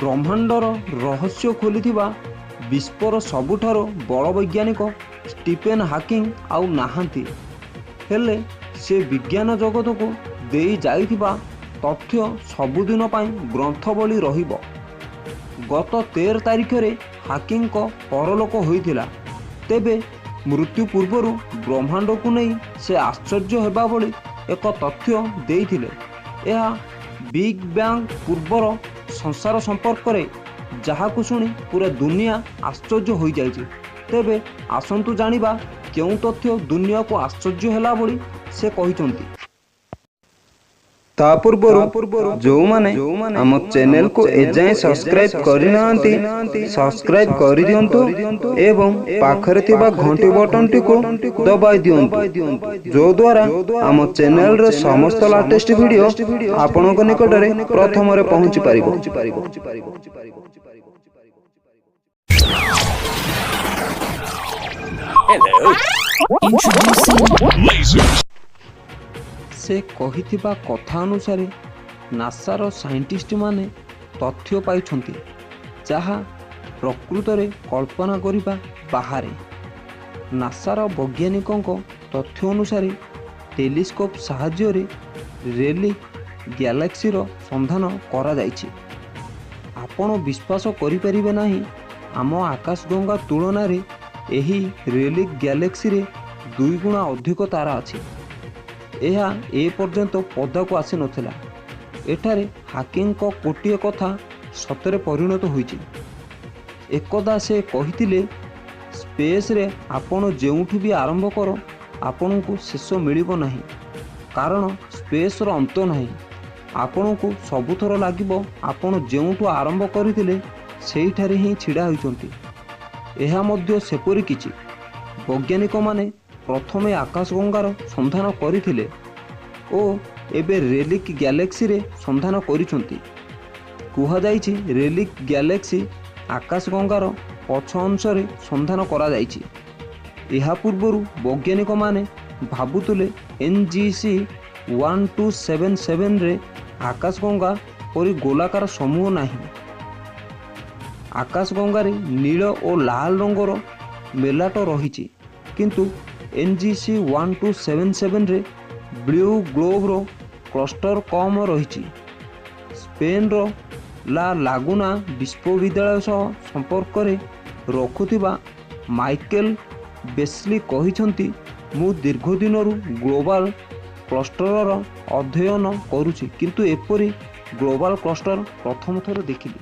ବ୍ରହ୍ମାଣ୍ଡର ରହସ୍ୟ ଖୋଲିଥିବା ବିଶ୍ୱର ସବୁଠାରୁ ବଡ଼ ବୈଜ୍ଞାନିକ ଷ୍ଟିଫେନ୍ ହାକିଂ ଆଉ ନାହାନ୍ତି। ହେଲେ ସେ ବିଜ୍ଞାନ ଜଗତକୁ ଦେଇ ଯାଇଥିବା ତଥ୍ୟ ସବୁଦିନ ପାଇଁ ଗ୍ରନ୍ଥ ଭଳି ରହିବ। ଗତ 13 ତାରିଖରେ ହାକିଂଙ୍କ ପରଲୋକ ହୋଇଥିଲା। ତେବେ ମୃତ୍ୟୁ ପୂର୍ବରୁ ବ୍ରହ୍ମାଣ୍ଡକୁ ନେଇ ସେ ଆଶ୍ଚର୍ଯ୍ୟ ହେବା ଭଳି ଏକ ତଥ୍ୟ ଦେଇଥିଲେ। ଏହା ବିଗ୍ ବ୍ୟାଙ୍ଗ ପୂର୍ବର ସଂସାର ସମ୍ପର୍କରେ, ଯାହାକୁ ଶୁଣି ପୁରା ଦୁନିଆ ଆଶ୍ଚର୍ଯ୍ୟ ହୋଇଯାଇଛି। ତେବେ ଆସନ୍ତୁ ଜାଣିବା କେଉଁ ତଥ୍ୟ ଦୁନିଆକୁ ଆଶ୍ଚର୍ଯ୍ୟ ହେଲା ଭଳି ସେ କହିଛନ୍ତି। ତା ପୂର୍ବରୁ ଯେଉଁମାନେ ଆମ ଚ୍ୟାନେଲକୁ ଏଯାଏଁ ସବସ୍କ୍ରାଇବ୍ କରିନାହାନ୍ତି, ସବସ୍କ୍ରାଇବ୍ କରିଦିଅନ୍ତୁ ଏବଂ ପାଖରେ ଥିବା ଘଣ୍ଟି ବଟନଟିକୁ ଦବାଇ ଦିଅନ୍ତୁ, ଯଦ୍ୱାରା ଆମ ଚ୍ୟାନେଲର ସମସ୍ତ ଲାଟେଷ୍ଟ ଭିଡ଼ିଓ ଆପଣଙ୍କ ନିକଟରେ ପ୍ରଥମରେ ପହଞ୍ଚି ପାରିବ। Lasers. ସେ କହିଥିବା କଥା ଅନୁସାରେ ନାସାର ସାଇଣ୍ଟିଷ୍ଟମାନେ ତଥ୍ୟ ପାଇଛନ୍ତି, ଯାହା ପ୍ରକୃତରେ କଳ୍ପନା କରିବା ବାହାରେ। ନାସାର ବୈଜ୍ଞାନିକଙ୍କ ତଥ୍ୟ ଅନୁସାରେ ଟେଲିସ୍କୋପ୍ ସାହାଯ୍ୟରେ ରେଲିକ୍ ଗ୍ୟାଲାକ୍ସିର ସନ୍ଧାନ କରାଯାଇଛି। ଆପଣ ବିଶ୍ୱାସ କରିପାରିବେ ନାହିଁ, ଆମ ଆକାଶଗଙ୍ଗା ତୁଳନାରେ ଏହି ରେଲିକ୍ ଗ୍ୟାଲାକ୍ସିରେ ଦୁଇଗୁଣା ଅଧିକ ତାରା ଅଛି। ଏହା ଏପର୍ଯ୍ୟନ୍ତ ପଦାକୁ ଆସିନଥିଲା। ଏଠାରେ ହାକିଂଙ୍କ ଗୋଟିଏ କଥା ସତରେ ପରିଣତ ହୋଇଛି। ଏକଦା ସେ କହିଥିଲେ, ସ୍ପେସ୍ରେ ଆପଣ ଯେଉଁଠୁ ବି ଆରମ୍ଭ କର, ଆପଣଙ୍କୁ ଶେଷ ମିଳିବ ନାହିଁ, କାରଣ ସ୍ପେସ୍ର ଅନ୍ତ ନାହିଁ। ଆପଣଙ୍କୁ ସବୁଥର ଲାଗିବ ଆପଣ ଯେଉଁଠୁ ଆରମ୍ଭ କରିଥିଲେ ସେଇଠାରେ ହିଁ ଛିଡ଼ା ହୋଇଛନ୍ତି। ଏହା ମଧ୍ୟ ସେପରି କିଛି। ବୈଜ୍ଞାନିକମାନେ ପ୍ରଥମେ ଆକାଶଗଙ୍ଗାର ସନ୍ଧାନ କରିଥିଲେ ଓ ଏବେ ରେଲିକ୍ ଗ୍ୟାଲେକ୍ସିରେ ସନ୍ଧାନ କରିଛନ୍ତି। କୁହାଯାଇଛି, ରେଲିକ୍ ଗ୍ୟାଲେକ୍ସି ଆକାଶଗଙ୍ଗାର ପଛ ଅଂଶରେ ସନ୍ଧାନ କରାଯାଇଛି। ଏହା ପୂର୍ବରୁ ବୈଜ୍ଞାନିକମାନେ ଭାବୁଥିଲେ NGC 1277ରେ ଆକାଶଗଙ୍ଗା ପରି ଗୋଲାକାର ସମୂହ ନାହିଁ। ଆକାଶଗଙ୍ଗାରେ ନୀଳ ଓ ଲାଲ ରଙ୍ଗର ମେଲାଟ ରହିଛି, କିନ୍ତୁ NGC 1277ରେ ବ୍ଲୁ ଗ୍ଲୋବର କ୍ଲଷ୍ଟର କମ୍ ରହିଛି। ସ୍ପେନ୍ର ଲା ଲାଗୁନା ବିଶ୍ୱବିଦ୍ୟାଳୟ ସହ ସମ୍ପର୍କରେ ରଖୁଥିବା ମାଇକେଲ ବେସ୍ଲି କହିଛନ୍ତି, ମୁଁ ଦୀର୍ଘ ଦିନରୁ ଗ୍ଲୋବାଲ କ୍ଲଷ୍ଟରର ଅଧ୍ୟୟନ କରୁଛି, କିନ୍ତୁ ଏପରି ଗ୍ଲୋବାଲ କ୍ଲଷ୍ଟର ପ୍ରଥମ ଥର ଦେଖିଲି।